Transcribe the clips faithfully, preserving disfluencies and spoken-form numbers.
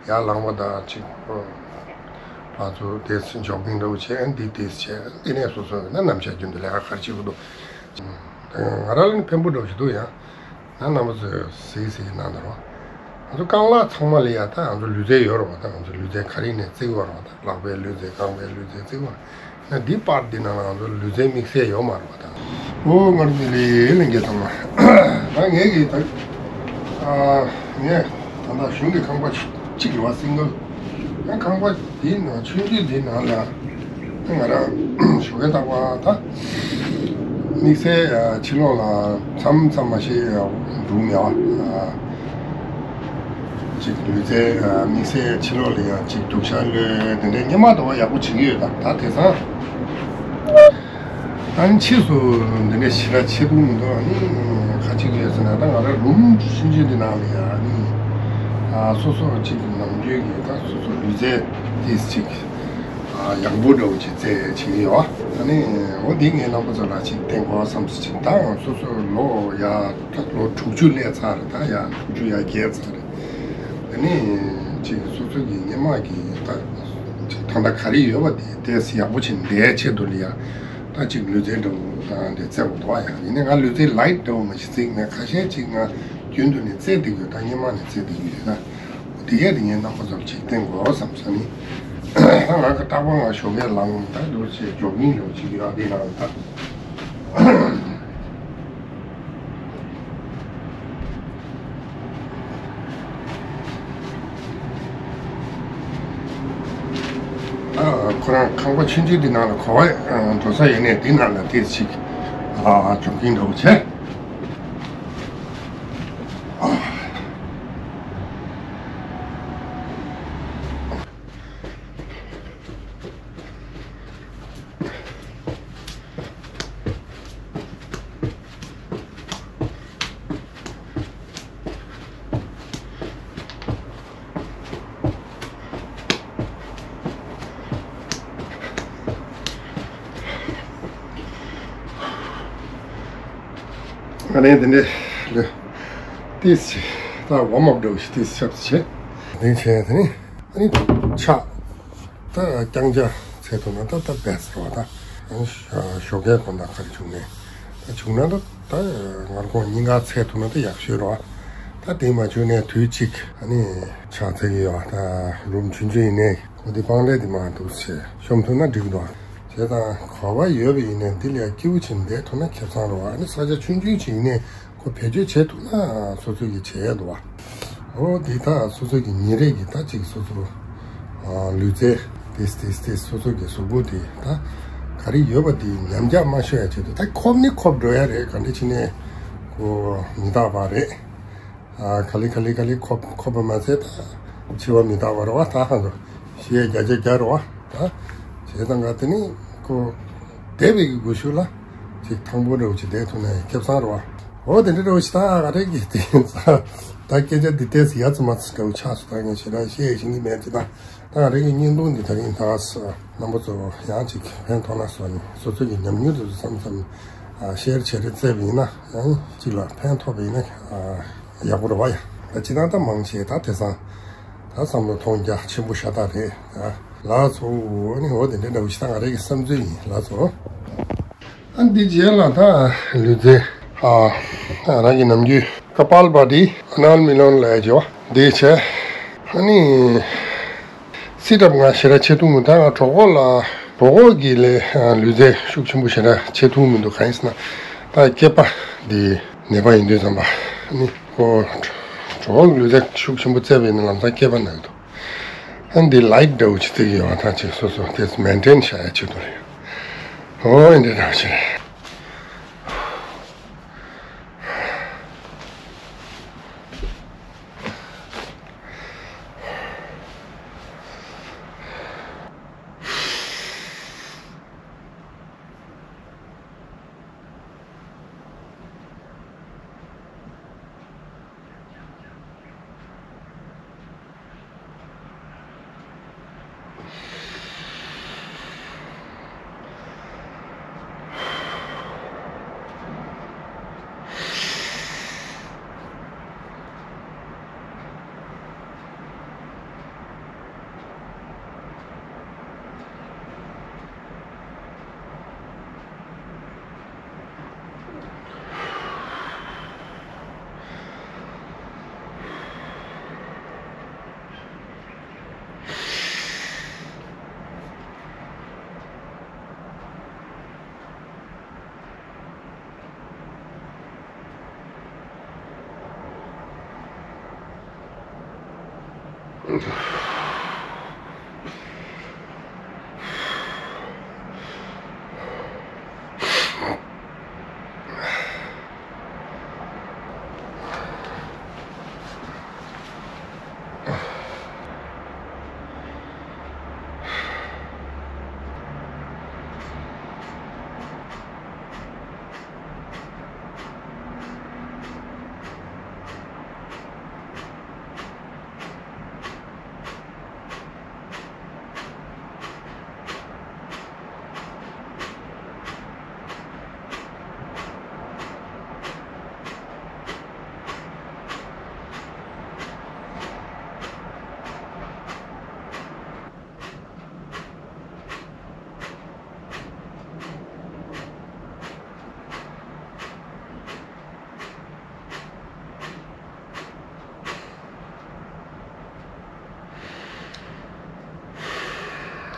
ཡར་ལངས་པ་དང་ཅིག་ང་ཚོ་དེ་ཇོག་གིང་འདྲ་བོ་བྱས། ཨ་ནི་དེ་དེ་བྱས། དེ་ནས་སོ་སོ་ན་ནམ་ཞག་རྒྱུན་དུ་ལས་ཀ་ག་རེ་བྱེད་དགོས་འདུག་ང་རང་ལ་ནི་ཕན་པོ་འདྲ་བོ་ཞིག་འདུག་ཡང་ན་རྣམ་པ་ཚོས་གཟིགས་གཟིགས་གནང་དང་རོགས། ང་ཚོ་རྐང་ལག་ཚང་མ་ལ་ཡ་ད་ང་ཚོ་ལུས་རྩལ་ཡོད་རེད་བ། ད་ང་ཚོ་ལུས་རྩལ་ག་རེ་ནས་བརྩི་བ་རེད་བ། ད་ལག་པའི་ལུས་རྩལ། རྐང་པའི་ལུས་རྩལ་བརྩི་བ་རེད། ན་འདི་པར་འདི་ནང་ལ་ང་ཚོ་ལུས་རྩལ་དམིགས་བསལ་ཡོད་མ་རེད་བ། ད་ཨོ་ང་རང་ཚོ་ལས་ལས་འགན་དང་ད་ངས་ཀྱི་ད་ཨ་ངས་ད་ལྟ་གཞུང་གི་ཁང་པ་གཅིག་རེད་བ། སིང་གལ། ཡང་ཁང་པ་འདི་ནང་ཆུང་ཆུང་འདི་ནང་ལ་ང་རང་ཞོགས་ཀས་རྟག་པར་ད་དམིགས་བསལ་ཕྱི་ལོགས་ལ་མཚམས་མཚམས་མ་ཞིག་འགྲོ་མེད་བ། ཅིག་ལུས་རྩལ་དམིགས་བསལ་ཕྱི་ལོགས་ལ་ཡང་ཅིག་རྒྱུག་ཤར་གློད་དེ་འདྲའི་སྔོན་མ་དང་ཡག་པོ་བྱེད་ཀྱི་ཡོད། ད་ད་དེང་སང་ད་ཕྱིས་སུ་འདི་འདྲའི་ཞེ་དྲག་བྱེད་ཐུབ་མི་འདུག་ཨ་ནི་ཁ་ཅིག་ཡོད་ཟེར་ན། ད་ང་རང་རུམ་ཆུང་ཆུང་འདི་ནང་ལ་ཡང་ཨ་ནི་སོ་སོ་ཅིག་ནམ་རྒྱུན་གྱི་ད་སོ་སོ་ལུས་རྩལ་ཏིས་ཅིག་ཡག་པོ་འདྲ་བོ་ཅིག་རྩེད་བྱེད་ཀྱི་ཡོད། ཨ་ནི་འོ་འདི་ངས་རྣམ་པ་ཚོ་ལ་ཅིག་བསྟན་དགོས་བསམ་སོང་། ཅིག་ད་སོ་སོ་ལོ་ཡ་ད་ལོ་དྲུག་ཅུ་སླེབས་ཚར་རེད། ད་ཡ་དྲུག་ཅུ་ཡ་བརྒལ་ཚར་རེད། ཨ་ནི་ཅིག་སོ་སོ་གི་སྔོན་མ་གི་ད་ཅིག་ཐོག་མཐའ་ག་རེ་ཡོད་པ་དེ་ཏིས་ཡག་པོ་ཅིག་འདྲའི་ཆེད་དུ་ལ་ཡ་ད་ཅིག་ལུས་རྩལ་འདྲ་བོ་དང་འདྲ་རྩེད་དགོས་འདུག་བ། ཡ་ཡིན་ནའི་ང་ལུས་རྩལ་ལའིཊ་འདྲ་བོ་མ་ཞིག་རྩེད་མེད། ཁ་ཤས་ཅིག་ང་རྒྱུན་དུ་ནས་རྩེད་བསྡད་ཡོད། ད་སྔོན་མ་ནས་རྩེད་བསྡད་ཡོད་ད། དེ་གས་དེ་ངས་རྣམ་པ་ཚོར་ཅིག་བསྟན་དགོས་བསམ་ས་ནི། ད་ང་གི་རྟག་པར་ང་ཞོགས་ཀས་ལངས་ད་འདུག་ཅེས་ཇོག་གིང་འདྲ་བོ་ཅིག་ཡོད་དེ་ནང་ད། ཁོ་རང་ཁང་པ་ཆུང་ཆུང་འདི་ནང་ལ་ག་བ་འགྲོ་ས་ཡོད་ནས་འདི་ནང་ལ་ཏིས་ཅིག་ཇོག་གིང་འདྲ་བོ་བྱས། ང་ནི་འདི་འདྲ་ལ་ཏིས་ཅིག་ད་ཝརམ་ཨབ་འདྲ་བོ་ཞིག་ཏིས་ཆབས་ཅིག་བྱས། འདི་བྱས་དེ་ནི་ཨ་ནི་ཕྱག་ད་རྐྱང་རྐྱང་འཚལ་ཐུབ་ན་ད་ད་བེ་སི་ཊི་རེད་བ། ད་ཨ་ནི་ཞོགས་ཀས་དགོང་དག་ག་རེ་བྱུང་ནས་ད་བྱུང་ན་ད་ད་ངར་ཁོང་སྙིང་ག་འཚལ་ཐུབ་ན་ད་ཡག་ཤོས་རེད་བ། ད་དེ་མ་བྱུང་ནས་དུས་གཅིག་ཨ་ནི་ཕྱག་འཚལ་གྱི་ཡོད་བ། ད་རུམ་ཆུང་ཆུང་ཡིན་ནའི་ཁོ་དེ་པང་ལས་དེ་མ་འདུག་ཟེར་ཤོམ་ཐུབ་ན་འགྲིག་འདུག་བ། བྱས་ཙང་གོ་བ་ཡོད་པ་ཡིན་ནའི་འདི་ལས་སྐྱིད་པོ་བྱས་བསྡད་ཐུབ་ན་ཁེ་བཟང་རེད་བ། ཨ་ནི་ས་ཆ་ཆུང་ཆུང་ཅིག་ཡིན་ནའི་ཁོ་བེད་སྤྱོད་བྱེད་ཐུབ་ན་སོ་སོ་གི་བྱེད་ཡས་འདུག་བ། འོ་དེ་ད་སོ་སོ་གི་ཉིན་རེ་གི་ད་ཅིག་སོ་སོ་ལུས་རྩལ་ཏིས་ཏིས་ཏིས་སོ་སོ་གི་གཟུགས་པོ་དེ་ད་ག་རེ་ཡོད་པ་དེ་ཉམས་ཆག་མ་ཤོར་ཡ་ཆེད་དུ། ད་ཁོབ་ནི་ཁོབ་འགྲོ་ཡ་རེད། ག་འདྲ་བྱས་ནས་ཁོ་མི་རྟག་པ་རེད། ཨ་ག་ལེ་ག་ལེ་ག་ལེ་ཁོབ་ཁོབ་པ་མ་ཚད་ད་འཆི་བ་མི་རྟག་པ་རེད་བ། ད་ཧ་འགྲོ་ཞེས་བརྒྱ་ཆ་བརྒྱ་རེད་བ། ད་བྱས་ཙང་ག་དེ་ནི་ཁོ་བསྡད་པའི་གི་སྒུལ་ཤུགས་ལ་ཅིག་ཐང་པོ་འདྲ་བོ་ཅིག་བསྡད་ཐུབ་ན་ཁེ་བཟང་རེད་བ། འོ་དེ་འདྲ་འདྲ་བོ་ཞིག་ད་ཨ་རེ་གི་དེ་ད་སྐད་ཆ་འདི་ཏོག་ཙམ་ཡ་ཙམ་མ་ཙམ་འདྲ་བོ་ཆགས་སོང་། ད་ངས་ཞེ་དྲག་བཤད་ཤེས་ཀྱི་མེད་ཅེ་ད། ད་ང་རང་གི་བརྙན་ཐུང་འདི་ད་རིང་ད་རྣམ་པ་ཚོ་ཡང་ཅིག་ཕན་ཐོགས་ན་བསམ་ནས་སོ་སོ་གི་ཉམས་མྱོང་དེ་ཚོ་མཚམས་མཚམས་ཤེར་བྱེད་རེས་བྱས་པ་ཡིན་ན་ཡང་ཅིག་ལ་ཕན་ཐོགས་པ་ཡིན་ན་ཡག་པོ་རེད་བ། ཡ་ད་ཅི་ད་ད་མང་ཆེ་ད་དེང་སང་ད་བསམ་བློ་གཏོང་རྒྱ་ཆེན་པོ་ཤ་སྟག་རེད། ལགས་སོ། ཨ་ནི་འོ་དེ་འདྲ་འདྲ་བོ་ཞིག་ད་ང་རང་གི་བསམ་ཚུལ་ཡིན། ལགས་སོ། ཨ་འདི་རྗེས་ལ་ད་ལུས་རྩལ་ཨ་རང་གི་ནམ་རྒྱུན་ཀ་པཱལ་བ་ཏི་ཨ་ནཱལ་མི་ལོན་ལབ་ཡ་ཅིག་ཡོད་འདི་བྱས། ཨ་ནི་སི་ཊབ་ང་ཞེ་དྲག་བྱེད་ཐུབ་མི་འདུག་ད་ང་གྲོད་ཁོག་ལ་གྲོད་ཁོག་གི་ལས་ལུས་རྩལ་ཤུགས་ཆེན་པོ་ཞེ་དྲག་བྱེད་ཐུབ་མི་འདུག་གང་ཡིན་ཟེར་ན་ད་སྐེད་པ་འདི་ནད་པ་ཡིན་དུས་ཙམ་པ་ཨ་ནི་ཁོ་གྲོད་ཁོག་གི་ལུས་རྩལ་ཤུགས་ཆེན་པོ་རྩེད་པ་ཡིན་ན་ལམ་སང་སྐེད་པ་ན་གི་འདུག་ཨ་འདི་ལའིཊ་འདྲ་བོ་ཅིག་བརྩི་གི་ཡོད། ད་ཅིག་སོ་སོ་དེ་མེན་ཊེན་བྱ་ཡ་ཆེད་དུ་རེད། ཨོ་འདི་འདྲ་བོ་ཅིག་རེད།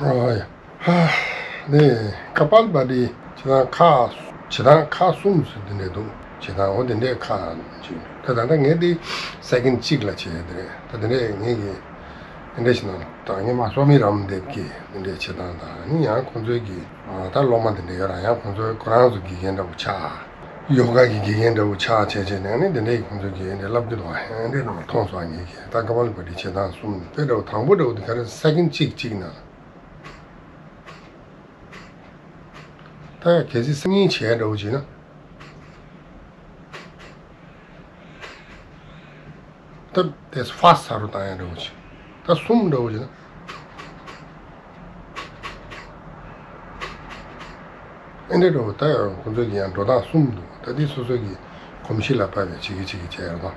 ཨོ་ཡ། ཧ། ནས་ཀ་པཱལ་བྷ་ཏི་བྱེད་སྟངས་ཁག་བྱེད་སྟངས་ཁག་གསུམ་ཟེར་འདི་འདྲས་འདུག་བྱེད་སྟངས་འོ་འདི་འདྲས་ཁག་ཅིག་ད་ད་ལྟ་ངས་འདི་སེ་ཀེན་ཌི་གཅིག་ལ་བྱས་འདི་རེད། ད་འདི་འདྲས་ངས་ཀྱི་འདི་འདྲས་བྱེད་སྟངས་ད་ངས་མ་སོ་མི་རམ་དེབ་ཀྱི་འདི་འདྲས་བྱེད་སྟངས་དང་ནི་ཡང་ཁོང་ཚོའི་གི་ད་སློབ་མ་འདི་འདྲས་ཡོད་ར། ཡང་ཁོང་ཚོའི་ཁོ་རང་ཚོ་དགེ་རྒན་འདྲ་བོ་ཆགས། ཡོ་ག་གི་དགེ་རྒན་འདྲ་བོ་ཆགས་བྱས་བྱས་ནས་ནི་འདི་འདྲའི་ཁོང་ཚོ་གིས་འདི་བསླབ་རྒྱུ་འདུག་ཨ་འདྲའི་ནང་མཐོང་སོང་། ངེད་ཀྱིས་ད་ཀ་པཱལ་བྷ་ཏི་བྱེད་སྟངས་གསུམ་དཔེ་འདྲ་བོ་དང་པོ་འདྲ་བོ་འདི་ག་རེ་སེ་ཀེན་ཌི་གཅིག་གཅིག་ན་ད་གལ་སྲིད་སང་ཉིན་བྱས་འདྲ་བོ་བྱས་ན་ད་དེ་ཕ་སི་ཊི་ས་རུ་བཏང་ཡ་འདྲ་བོ་བྱས་ད་གསུམ་འདྲ་བོ་བྱས་ན། ཨེ་འདྲ་འགྲོ་ད་ཁོང་ཚོ་གི་ཡང་འགྲོ་སྟངས་གསུམ་འདུག་ད་འདི་སོ་སོ་གི་གོམས་གཤིས་ལ་བབས་པའི་བྱེད་ཀྱི་བྱེད་ཀྱི་བྱས་ཡོད་དོ།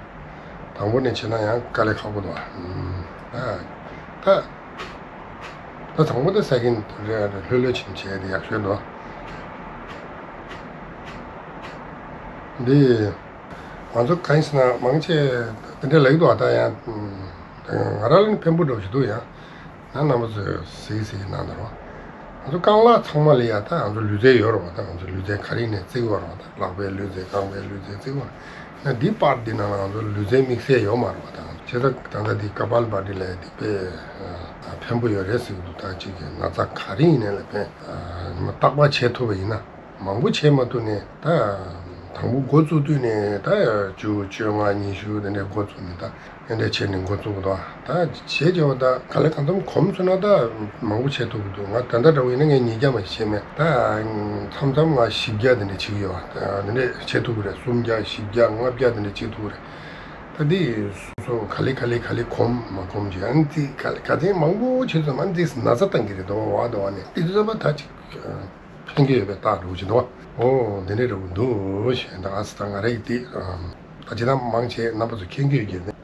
དང་པོ་ནས་བྱས་ན་ཡང་དཀའ་ལས་ཁག་པོ་འདུག་ཨ་ད་ད་ད་དང་པོ་ད་ས་ཀིན་རེ་རེ་ལྷོད་ལྷོད་ཕྱིན་བྱས་ཏེ་ཡག་ཤོས་འདུག་འདི་ང་ཚོ་གང་ཡིན་ཟེར་ན་མང་ཆེ་འདི་འདྲ་ལེགས་འདུག་ད་ཡང་ང་རང་ལ་ནི་ཕན་པོ་འགྲོ་བཞིན་འདུག་ཡང་། ཡང་རྣམ་པ་ཚོས་གཟིགས་གཟིགས་གནང་དང་རོགས། ང་ཚོ་རྐང་ལག་ཚང་མ་ལ་ཡ་ད་ང་ཚོ་ལུས་རྩལ་ཡོད་རེད་བ། ད་ང་ཚོ་ལུས་རྩལ་ག་རེ་ནས་བརྩི་གི་ཡོད་རེད་བ། ད་ལག་པའི་ལུས་རྩལ་རྐང་པའི་ལུས་རྩལ་བརྩི་གི་ཡོད་རེད། ན་འདི་པར་འདི་ནང་ལ་ང་ཚོ་ལུས་རྩལ་དམིགས་བསལ་ཡོད་མ་རེད་བ། ད་ང་ཚོ་བྱས་ཙང་ད་ལྟ་འདི་ཀ་པཱལ་བྷ་ཏི་ལ་འདི་དཔེ་ཕན་པོ་ཡོད་རེད་ཟེར་གི་འདུག་ད་ཅིག་གི་ན་ཚ་ག་རེ་ཡིན་ནའི་ལ་ཕན་རྟག་པར་བྱེད་ཐུབ་པ་ཡིན་ན། མང་པོ་བྱས་མ་ཐུབ་ནས་ད་དང་པོ་འགོ་བཙུགས་དུས་ནས་ད་བཅུ་བཅོ་ལྔ་ཉི་ཤུ་དེ་འདྲའི་འགོ་བཙུགས་ནས་ད་དེ་འདྲའི་བྱས་ནས་འགོ་བཙུགས་པ་དང་ད་བྱས་བྱས་པ་ད་ག་ལེ་གང་འཚམ་གོམས་སོང་ན་ད་མང་པོ་བྱས་ཐུབ་ཀྱི་འདུག་ང་ད་ལྟ་འདྲ་བོ་ཡིན་ན་ངས་ཉིས་བརྒྱ་མ་ཞིག་བྱས་མེད། ད་མཚམས་མཚམས་ང་བཞི་བརྒྱ་དེ་འདྲ་བྱེད་ཀྱི་ཡོད། ད་དེ་འདྲ་བྱེད་ཐུབ་ཀྱི་རེད། སུམ་བརྒྱ་བཞི་བརྒྱ་ལྔ་བརྒྱ་དེ་འདྲ་བྱེད་ཐུབ་ཀྱི་རེད། ད་འདི་སོ་སོ་ག་ལེ་ག་ལེ་ག་ལེ་གོམས་མ་གོམས་བྱས་ཨ་ནི་འདི་ག་ལེ་ག་ཚད་མང་པོ་བྱེད་ཚོད་མ་འདི་ན་ཚ་བཏང་གི་རེད་དོ་བ་དོ་བ་ནས་འདི་ཚོ་ཚང་མ་ད་ཅིག་ཕན་གྱི་ཡོད་པའི་རྟགས་འདྲ་བོ་ཅིག་འདུག་ཨོ་དེ་འདྲའི་འདྲ་བོ་འདུག་ཞེས་ད་ཨ་སི་ད་ང་རེ་འདི་ད་ཇི་ལྟར་མང་ཆེ་རྣམ་པ་ཚོ་མཁྱེན་གྱི་ཡོད་ཀྱི་རེད།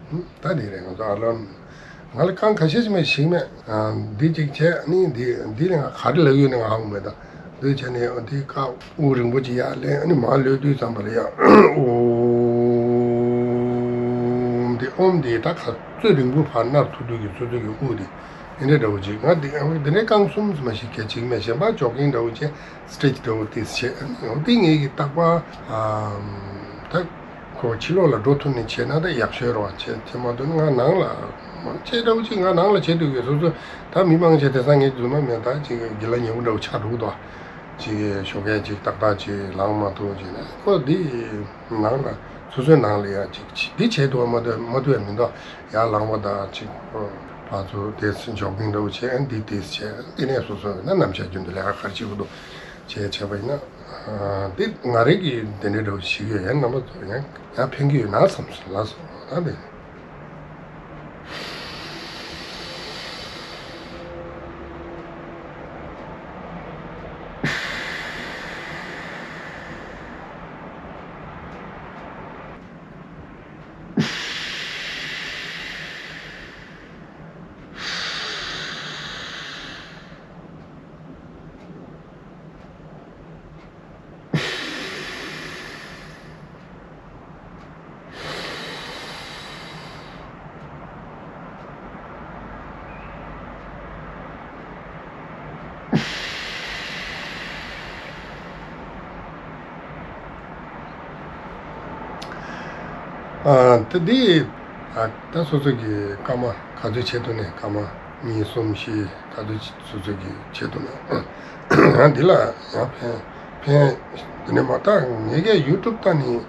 ད་འདི་རེད། ང་ཚོ་ཨ་ལོན་ང་ལ་རྐང་ཁ་ཤས་ཅིག་མེད་ཞིག་མེད། འདི་ཅིག་བྱས་ནི་འདི་འདི་ལས་ང་ག་རེ་ལབ་ཡོད་ནི་ང་ཧ་གོ་མེད། ད་འདི་བྱས་ནི་འདི་ཀ་དབུགས་རིང་པོ་ཅིག་ཡར་ལེན། ཨ་ནི་མར་ལོས་དུས་ཙམ་པ་ལ་ཡ་ཨོམ་འདི་ཨོམ་འདི་ད་ག་ཚོད་རིང་པོ་བར་མནར་ཐུབ་ཐུབ་ཀྱི་ཚོད་ཚོད་ཀྱི་དབུགས་འདི། དེ་འདྲའི་འདྲ་བོ་ཅིག་ང་དེ་དེ་འདྲའི་རྐང་གསུམ་ཙམ་ཞིག་གལ་ཆེ་གི་མེད། གཞན་པ་ཇོག་གིང་འདྲ་བོ་ཅིག་སི་ཊེ་ཆི་འདྲ་བོ་ཏིས་བྱེད། འོ་དེ་ངེད་ཀྱི་རྟག་པར་ད་ཁོ་ཕྱི་ལོགས་ལ་འགྲོ་ཐུབ་ནས་བྱས་ན་ད་ཡག་ཤོས་རེད་བ། བྱས་བྱས་མ་ཐུབ་ན་ང་ནང་ལ་མང་ཆེ་འདྲ་བོ་ཅིག་ང་ནང་ལ་བྱེད་འདོད་ཀྱི་སོ་སོ་ད་མི་མང་ཆེ་དེང་སང་ངས་རྫུན་མ་མེད་ད་ཅིག་དགེ་ལ་ཉེ་བོ་འདྲ་བོ་ཆགས་འགྲོ་གི་འདུག་ཅིག་ཞོགས་ཀས་ཅིག་ཏག་ཏག་ཅིག་ལངས་མ་ཐུབ་ཅིག་ན་ཁོ་འདི། ནང་ལ་སོ་སོའི་ནང་ལ་ཡང་ཅིག་ཅིག་འདི་བྱས་ཐུབ་པ་མ་ཐུབ་མ་ཐུབ་ཡ་མི་འདུག་ཡར་ལངས་པ་དང་ཅིག་ཕར་ཚུར་ཏོག་ཙམ་ཇོག་གིང་འདྲ་བོ་བྱས། འདི་ཏོག་ཙམ་བྱས། འདི་ནས་སོ་སོ་ཡིན་ན་ནམ་ཞག་རྒྱུན་དུ་ལས་ཀ་ག་རེ་བྱེད་དགོས་འདུག་བྱས་བྱས་པ་ཡིན་ན། འདི་ང་རང་གི་འདི་འདྲའི་འདྲ་བོ་ཞིག་ཡོད། ཡང་རྣམ་པ་ཚོ་ཡང་ཡང་ཕན་གྱི་ཡོད་ན་བསམ་སོང་ལགས་སོ། ད་འདི། ཨ་ད་འདི་ཨ་ད་སོ་སོ་གི་སྐར་མ་ ག་ཚོད་བྱེད་ཐུབ་ནས་སྐར་མ་གཉིས་གསུམ་བཞི་ག་ཚོད་སོ་སོ་གིས་བྱེད་ཐུབ་ནས་ཡང་འདི་ལ་ཡང་ཕན་ཕན་འདི་ནས་མ་ད་ངེད་ཀྱི་ཡུ་ཊུབ་ད་ནི་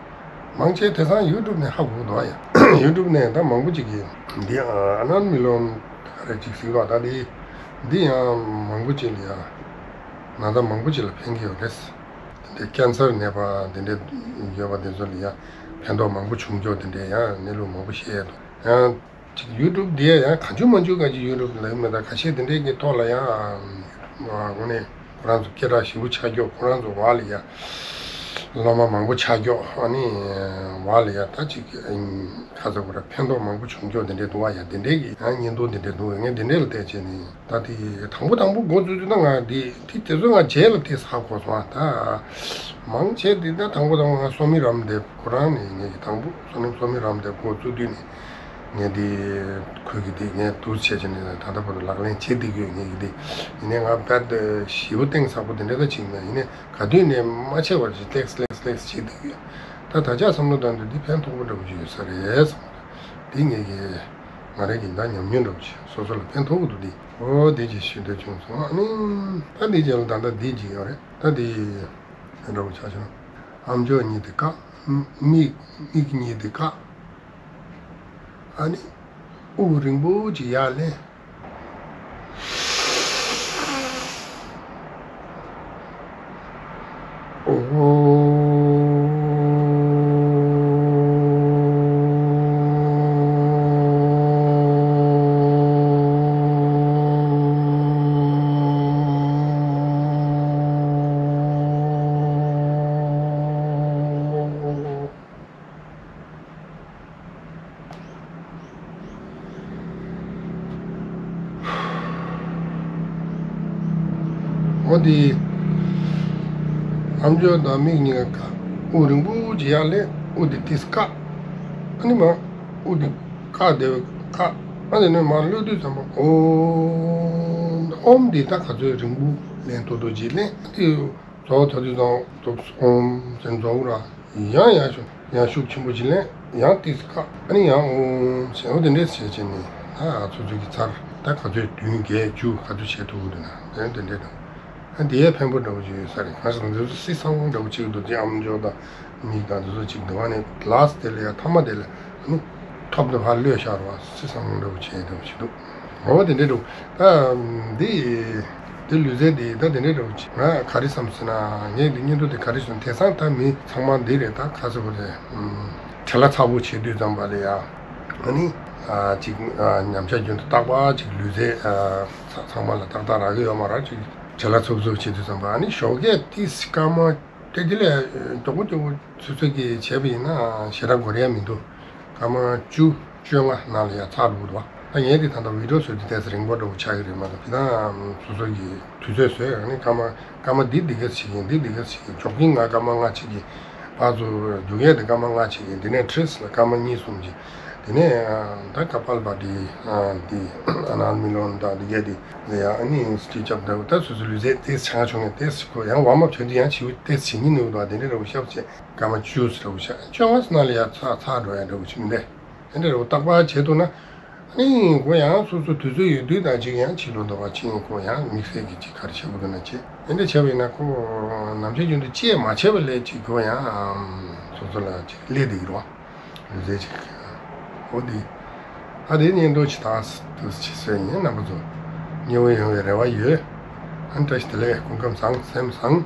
མང་ཆེ་དེང་སང་ཡུ་ཊུབ་ནས་ཧ་གོ་འདུག་ཡ། ཡུ་ཊུབ་ནས་ད་མང་པོ་ཅིག་གིས་འདི་ཨ་ནན་མི་ལོན་ག་རེ་ཅིག་ཟིག་ལ་ད་འདི་འདི་ཡང་མང་པོ་ཅིག་ལ་ཡ་ན་ཚ་མང་པོ་ཅིག་ལ་ཕན་གྱི་ཡོད་རེད། དེ་འདྲའི་ཀན་སར་ནད་པ་དེ་འདྲའི་ཡོད་པ་དེ་ཚོ་ལ་ཡ་ཕན་ཐོགས་མང་པོ་བྱུང་ཀྱོག་དེ་འདྲའི་ཡང་གནས་ལུགས་མང་པོ་བཤད་ཡ་འདུག་ཡང་། ཅིག་ཡུ་ཊུབ་འདི་ཡང་གང་བྱུང་མང་བྱུང་གང་ཅི་ཡུ་ཊུབ་ལ་ཡོད་མེད་ད་ཁ་ཤས་དེ་འདྲའི་གི་ཐོག་ལ་ཡང་དངོས་གནས་ཁོ་རང་ཚོ་སྐད་གྲགས་ཞེ་པོ་ཆགས་ཀྱོག་ཁོ་རང་ཚོ་བར་ལ་ཡ་སློབ་མ་མང་པོ་ཆགས་ཀྱོག་ཨ་ནི་བར་ལ་ཡ་ད་ཅིག་ཁ་ཚ་ཁོ་ར་ཕན་ཐོགས་མང་པོ་བྱུང་ཀྱོག་དེ་འདྲའི་འདུག་བ་ཡ། དེ་འདྲའི་གི་ཡང་བརྙན་ཐུང་དེ་འདྲའི་འདུག་ངས་དེ་འདྲའི་ལ་བལྟས་བྱས་ནས་ད་དེ་དང་པོ་དང་པོ་འགོ་བཙུགས་དུས་ད་ང་དེ་དེ་དེ་ཚོ་ང་རྗེས་ལ་དེ་ཧ་གོ་སོང་ཨ། ད་མང་ཆེ་དེ་ད་དང་པོ་དང་པོ་ང་བསོད་སྨོན་རམ་འདེབས་ཁོ་རང་ནས་ངས་ཀྱི་དང་པོ་བསོད་ནམས་བསོད་སྨོན་རམ་འདེབས་འགོ་བཙུགས་དུས་ནས། ངས་འདི་ཁོས་ཀྱི་འདི་ངས་འདུག་བྱས་བྱས་ནས་ད་ལྟ་བར་དུ་ལག་ལེན་བྱེད་བསྡད་ཀྱི་ཡོད། ངས་ཀྱི་འདི་ཡིན་ནའི་ང་རྦད་ཞེ་པོ་གཏིང་ཟབ་པོ་དེ་འདྲ་ད་ཅིག་མེད། ཡིན་ནའི་ག་དུས་ནས་མ་བྱས་པར་ཅིག་ལེགས་ལེགས་ལེགས་བྱེད་བསྡད་ཀྱི་ཡོད། ད་ད་ཆ་བསམ་བློ་བཏང་དུས་འདི་ཕན་ཐོགས་པོ་འདྲ་པོ་ཅིག་ཡོད་ས་རེད་བསམ། འདི་ངས་ཀྱི་ང་རང་གི་ད་ཉམས་མྱོང་འདྲ་པོ་ཅིག་སོ་སོ་ལ་ཕན་ཐོགས་པོ་འདུག་འདི་འོ་འདི་ཅིག་ཞུ་འདོད་བྱུང་སོང་། ཨ་ནི་ད་འདི་རྗེས་ལ་ད་ལྟ་འདི་ཅིག་ཡོད་རེད། ད་འདི་འདྲ་པོ་ཆགས་བྱུང་། ཨམ་ཅོག་གཉིས་དེ་བཀག་མིག་མིག་གཉིས་དེ་བཀག་ཨ་ནི་དབུགས་རིང་པོ་ཅིག་ཡར་ལེན། ཨོ། འོ་དེ། ཨམ་ཅོག་དང་མིག་གཉིས་ཀ་བཀག་དབུགས་རིང་པོ་ཅིག་ཡར་ལེན། དབུགས་དེ་ཏིས་བཀག་ཨ་ནི་མ། དབུགས་དེ་བཀག་བསྡད་པ་བཀག་ཨ་ནི་ནས་མར་གློད་དུས་ཙམ་པ་ཨོམ། ཨོམ་དེ་ད་ག་ཚོད་རིང་པོ་ལེན་ཐུབ་ཐུབ་ཅིག་ལེན། དེ་རྫོགས་ཐོབ་དུས་ཙམ་པ་ཨོམ་ཟེར་རྫོགས་ར། ཡང་ཡང་ཤུགས་ཡང་ཤུགས་ཆེན་པོ་ཅིག་ལེན། ཡང་ཏིས་བཀག་ཨ་ནི་ཡང་ཨོམ་ཟེར། འོ་དེ་འདྲས་བྱས་བྱས་ནས་ད་ཚོད་ཚོད་ཀྱི་ཚར། ད་ག་ཚོད་བདུན་བརྒྱད་བཅུ་ག་ཚོད་བྱས་ཐུབ་ཀྱི་འདུག་ན་དེ་འདྲས་འདུག་ཨ་དེ་ཡས་ཕན་པོ་འདྲ་པོ་ཅིག་ཡོད་ས་རེད། གང་ཞིག་ང་ཚོ་སྲིད་སང་འདྲ་པོ་ཅིག་འདུག་དེ་ཨམ་ཅོག་དང་མིག་དང་དེ་ཚོ་ཅིག་འདུག་ཨ་ནི་ལཱསི་དེ་ལ་ཡང་ཐ་མ་དེ་ལ་ཨ་ནི་ཐོབ་ནས་ཕར་གློད་བཞག་རོགས། སྲིད་སང་འདྲ་པོ་བྱས་འདྲ་པོ་ཅིག་འདུག་འོ་དེ་འདྲས་འདུག་ད་འདི་འདི་ལུས་རྩལ་འདི་ད་དེ་འདྲས་འདྲ་པོ་ཅིག་ང་ག་རེ་བསམ་ཟེར་ན་ངས་འདི་བརྙན་ཐུང་དེ་ག་རེ་བཟོས་དེང་སང་ད་མི་ཚང་མ་འདི་རེད། ད་ག་ཟེར་དགོས་རེད། བྲེལ་བ་ཚ་པོ་བྱེད་དུས་ཙམ་པ་ལ་ཡ་ཨ་ནི་ཅིག་ཉམས་ཆག་རྒྱུན་དུ་རྟག་པར་ཅིག་ལུས་རྩལ་ཚང་མ་ལ་ཏག་ཏག་རག་གི་ཡོད་མ་རེད། ཅིག་བྲེལ་བ་ཚུབ་ཚུབ་བྱེད་དུས་ཙམ་པ་ཨ་ནི་ཞོགས་ཀས་ཏིས་སྐར་མ་དེ་དེ་ལས་མགྱོགས་པོ་མགྱོགས་པོ་ཚུད་ཚུད་ཀྱིས་བྱས་པ་ཡིན་ན་ཞེ་དྲག་འགོར་ཡ་མི་འདུག་སྐར་མ་བཅུ་བཅོ་ལྔ་ནང་ལ་ཡ་ཚར་འགྲོ་གི་འདུག་ད་ངས་དེ་ད་ལྟ་བི་ཌིའོ་བཟོས་དུས་ཏོག་ཙམ་རིང་པོ་འདྲ་པོ་ཆགས་ཀྱི་རེད་མ་གཏོགས་དེ་དང་སོ་སོ་གི་དུས་ཚོད་བཟོས་ཨ་ནི་སྐར་མ་སྐར་མ་འདི་འདི་གས་བྱེད་ཀྱིན་འདི་འདི་གས་བྱེད་ཀྱིན་འཇོག་གིན་ང་སྐར་མ་ལྔ་བྱེད་ཀྱིན་ཕར་ཚུར་རྒྱུག་ཡས་དེ་སྐར་མ་ལྔ་བྱེད་ཀྱིན་དེ་ནས་ཁྲིས་ལ་སྐར་མ་གཉིས་གསུམ་བྱེད། དེ་ནས་ད་ཀ་པལ་བྷ་ཏི་འདི་ཨ་ནལ་མི་ལོན་དང་འདི་གས་དེ་ལ་ཡང་ཨ་ནི་སི་ཊི་ཆི་ཨབ་འདྲ་པོ་ད་སོ་སོ་ལུས་རྩལ་ཏོག་ཙམ་བྱུང་ནས་ཏོག་ཙམ་ཁོ་ཡང་ཝརམ་ཨབ་བྱེད་དུས་ཡང་བྱིའུ་ཏོག་ཙམ་བྱེད་ཉིན་ནུས་འདུག་དེ་འདྲ་འདྲ་པོ་ཤབ་བྱས་སྐར་མ་བཅུ་ཙམ་འདྲ་པོ་ཤབ་བཅོ་ལྔ་ཙམ་ནང་ལ་ཡང་ཚར་ཚར་འགྲོ་ཡ་འདྲ་པོ་ཅིག་མི་འདུག་དེ་འདྲ་འདྲ་པོ་རྟག་པར་བྱེད་ཐུབ་ན་ཨ་ནི་ཁོ་ཡང་སོ་སོ་དུས་ཚོད་ཡོད་དུས་དང་ཅིག་ཡང་ཕྱི་ལོགས་འདྲ་པོ་ཕྱིན་ཁོ་ཡང་དམིགས་བསལ་གྱི་ཅིག་ག་རེ་བྱེད་དགོས་འདུག་ན་བྱེད། དེ་འདྲ་བྱས་པ་ཡིན་ན་ཁོ་ནམ་ཞིག་རྒྱུན་དུ་ཅི་ཡང་མ་བྱས་པ་ལས་ཅིག་ཁོ་ཡང་སོ་སོ་ལ་ཅིག་སླེབས་བསྡད་ཀྱི་རེད་བ། ལུས་རྩལ་ཅིག་འོ་དེ། ཨ་དེ་ཉིན་འགྲོ་ཅིག་དང་དུ་ཅིག་སོན་ཡིན་རྣམ་པ་ཚོ། མཉེས་པོ་ཡོང་བའི་རེ་བ་ཡོད། ཨ་ནི་བཀྲ་ཤིས་བདེ་ལེགས། སྐུ་ཁམས་བཟང་། སེམས་བཟང་།